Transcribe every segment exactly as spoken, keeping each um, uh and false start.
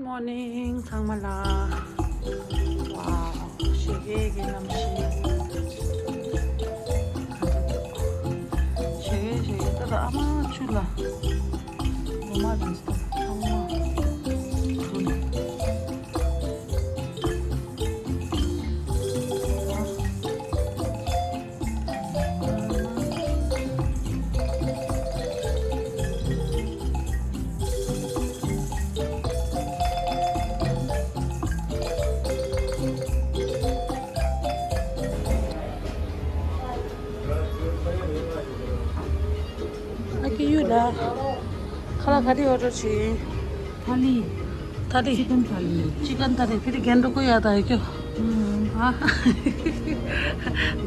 Morning ཚང་མ་ལ། ཝའོ། ཞོགས་ཀའི་གནམ་གཤིས། ཞོགས་ཀའི་ཞོགས་ཀའི་ད་ད་ཨ་མ་ཆུ་ལ། ལོ་མ་རིང་སྟོང་ཚང་མ། ཨ་ཀི་ཡུ་ལ། ཁ་ལག་ག་རེ་ཨོ་ཌར་བྱས་ཡིན། ཐ་ལི། ཐ་ལི། ཅི་ཀན་ཐ་ལི། ཅི་ཀན་ཐ་ལི། ཕི་དེ་རྒན་འགྲོ་ཀོ་ཡ་ད་ཡོད་ཀྱོ། ཨ།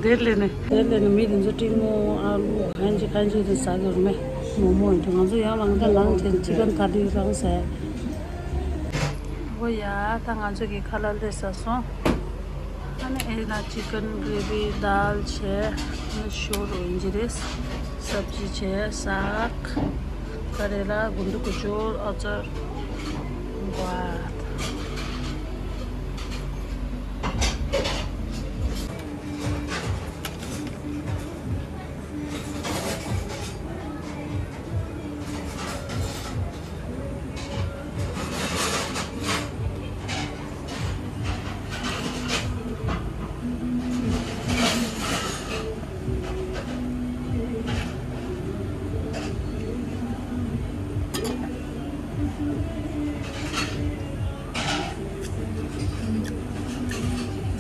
དེར་ལས་ནས། དེར་ལས་ནས་མི་དེ་ཚོ་ཀྲིན་མོ་ཨ་ལུ་གང་ཅི་གང་ཅི་དེ་ཟ་གི་རུ་མེ། མོག་མོག་ཡིན་དུས་ང་ཚོ་ཡང་ལང་ད་ལང་དེ་ཅི་ཀན་ཐ་ལི་རང་ཟས། འོ་ཡ། ད་ང་ཚོ་གི་ཁ་ལག་ལས་ཟ་སོང་། ཨ་ནི་ཨེ་ན་ཅི་ཀན་གྷ་རེ་བི་དཱལ་བྱས། ཨ་ནི་ཞོར་འོ་འཇི་རེས། སབ་ཇི་བྱས། སག་ཀ་རེ་ལ། གུན་དུ་ཀུ་ཅོར། ཨ་ཙར། ཝ།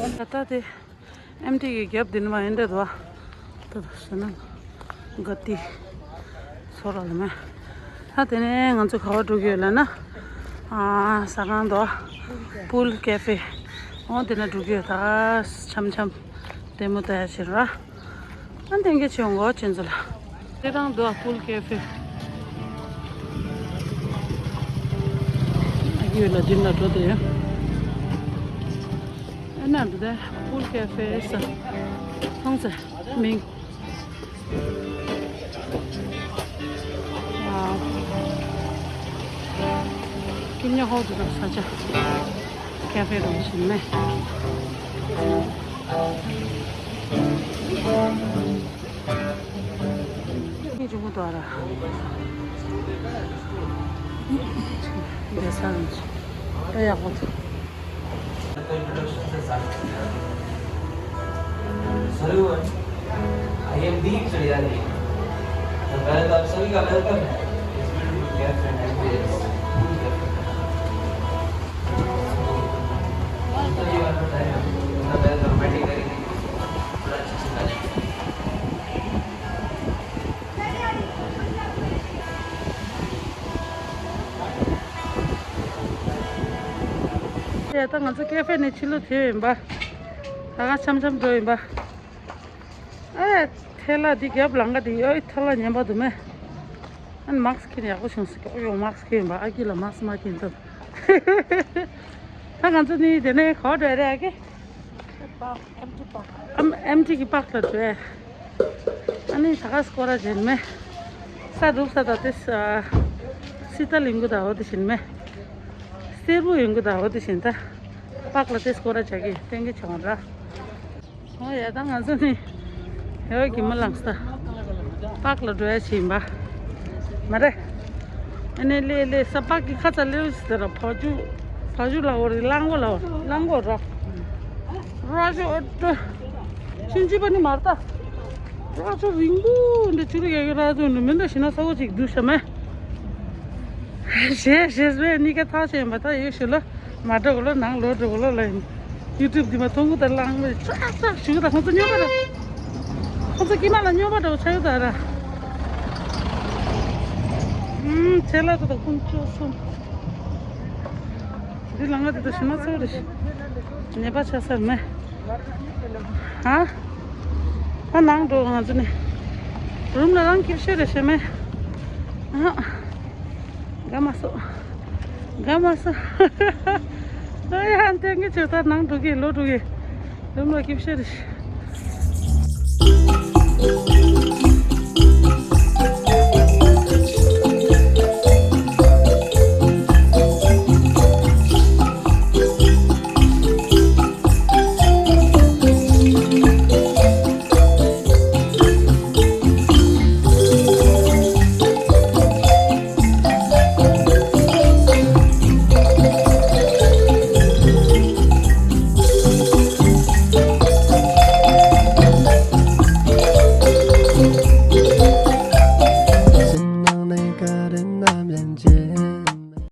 ད་ལྟ་དེ། ཨེམ་ཊི་གི་རྒྱབ་འདི་ནི་མ་ཡིན་འདྲ་འདུག་ཨ། ད་ད་ཟེར་ན། ག་ཏི། སོ་ར་ལ་མེ། ད་དེ་ནས་ང་ཚོ་ག་བ་འགྲོ་གི་ཡོད་ལབ་ན། ཨ། ཟ་ཁང་དུ། པུལ་ཀེ་ཧྥེ། འོ་དེ་ན་འགྲོ་གི་ཡོད། ད་འཆམ་འཆམ། ལྟད་མོ་ལྟ་ཡ་ཕྱིར་ར། ཨ་དེང་གི་ཆེ་འོང་གོ་ཅན་ཚོ་ལ། དེ་རང་འདུག་ཨ། པུལ་ཀེ་ཧྥེ། ཨ་ཡོད་ལ་འདི་ན་འགྲོ་དེ་ཡོད། ཨ་ན་འདི་དེ་པུལ་ཀེ་ཧྥེ་ས། ཐོང་ས། མིང་། ཨ། ཀི་ཉ་ཧོ་དུ་ན་ས་ཆ། ཀེ་ཧྥེ་རུ་ཞིག་མེད། ངས་ཅུང་གུ་དོ་ར། འདི་ས་རུ་ཅི། ད་ཡག་པོ་ཐུག sir, I am दीप चढ़ियानी। मैं तो आप सभी का वेलकम है इस ब्यूटीफुल कैफे एंड एम्बियंस। तो ये बात बताएं, इतना वेल रोमांटिक करेंगे, बड़ा अच्छा से। ཡ། ད་ང་ཚོ་ཀེ་ཧྥེ་ནས་ཕྱི་ལོགས་ཐེབས་ཡིན་པ། ད་ག་འཆམ་འཆམ་འགྲོ་ཡིན་པ། ཨེ། ཐལ་ལ་འདི་རྒྱབ་ལང་ག་འདི་ཨོའི་ཐལ་ལ་ཉན་པ་འདུག་མེ། ཨན་མཱག་སི་ཁྱེར་ཡག་པོ་བྱུང་ཟེར་གི། ཨོ་ཡོ་མཱག་སི་ཁྱེར་ཡིན་པ། ཨ་ཀི་ལ་མཱག་སི་མ་ཁྱེར་འདུག་ད་ང་ཚོ་ནི་དེ་ནས་ག་པར་འགྲོ་ཡ་རེད་ཨ་ཀི། ཨམ་ཨེམ་ཊི་གི་པཱག་ལ་འགྲོ་ཡ། ཨ་ནི་ད་ག་སྐོར་ར་བྱེད་མེ། ས་རུབ་ས་ད་དེ་ས། སི་ཏལ་ཡིན་གི་ད་འོ་དེ་བཞིན་མེ། སེར་པོ་ཡིན་གི་ད་འོ་དེ་བཞིན་ད། པཱག་ལ་དེ་སྐོར་ར་བྱ་གི་བསྟན་གི་བྱ་བ་ར། ཨོ་ཡ། ད་ང་ཚོ་ནི་ཧེ་བ་གི་མ་ལངས་ས། པཱག་ལ་འགྲོ་ཡ་ཆེ་ཡིན་པ། མ་རེད། ཨ་ནི་ལེ་ལེ་ས་པཱག་གི་ཁ་ཚ་ལེའུ་ཟེར་ར། ཕ་ཇུ། ཕ་ཇུ་ལ་འོ་རེ་གླང་གོ་ལ་འོ་གླང་གོ་ར། ར་ཇོ་ཨོ་ཏོ། ཕྱིན་ཅི་པ་ནི་མར་ད། ར་ཇོ་རིང་པོ་འདི་ཆུ་རུ་ཡ་གི་ར་ཇོ་ནི་མི་འདྲ་ཞིག་ན་ས་འོ་ཅིག་འདུག་ཤ་མེ། ཞེས་ཞེས་བས་གཉིས་ཀ་ཐག་ཆད་ཡིན་པ་ད་ཡོད་ཤི་ལ། མ་འགྲོ་གོ་ལོ་ནང་ལོ་འགྲོ་གོ་ལོ་ལ་ཡིན། ཡུ་ཊུབ་འདི་མ་མཐོང་གོ་ད་ལང་མེ་ཅག་ཅག་ཞུ་གི་ད་ཁོང་ཚོ་སྨྱོན་པ་ར། ཁོང་ཚོ་ཀི་མ་ལ་སྨྱོན་པ་འདྲ་བོ་ཆགས་ཡོད་ད་ར། ཨུམ་ཚེ་ལ་ད་ད་ཁོང་ཚོ་སོང་། འདི་ལ་ང་འདི་ད་ཞི་མ་ཚོ་རེ་ཤི། ཉེས་པ་ཆགས་ས་མེད། ཧ། ཨ་ནང་འགྲོ་ང་ཚོ་ནི། རུམ་ལ་རང་སྐྱིད་ཤོས་རེ་ཤེས་མེད། ཨ། དགའ་མ་སོ། དགའ་མ་སོ། ཨ་ཡ་ཨན་ཏེ་ངས་ཆོས་ལྟར་ནང་འགྲོ་གི་ལོ་འགྲོ་གི། རུམ་ལ་སྐྱིད་ཤོས་རེ་ཤི།